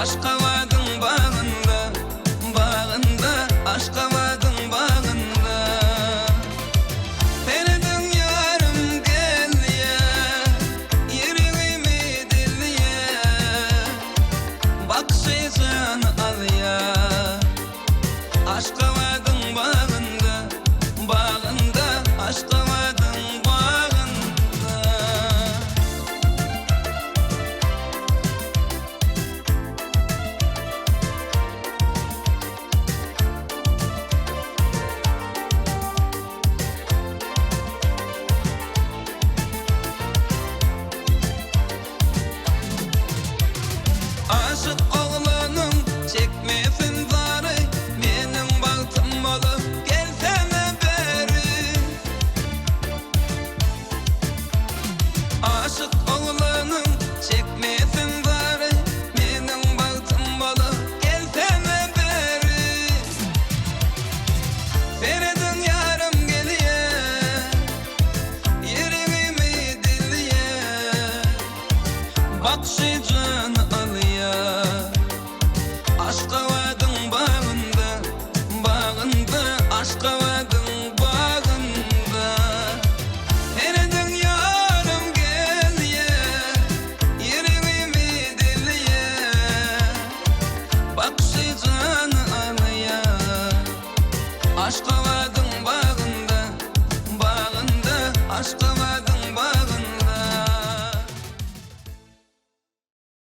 Aşgabadyň bagynda, bagynda, Aşgabadyň bagynda. Serediň ýarym gelýä, Ýüregimi dilýä, Bakyşy jany alýa. Aşgabadyň bagynda, bagynda, Aşgabadyň bagynda. Aşyk oglanyň çekmesin zary, Meniň bagtym bolup gelsene beri. Aşyk oglanyň çekmesin zary, Meniň bagtym bolup gelsene beri. Serediň ýarym gelýä, Ýüregimi dilýä, Bakyşy jany alýa. Aşgabadyň bagynda, bagynda, Aşgabadyň bagynda. Serediň ýarym gelýä, Ýüregimi dilýä, Bakyşy jany alýa. Aşgabadyň.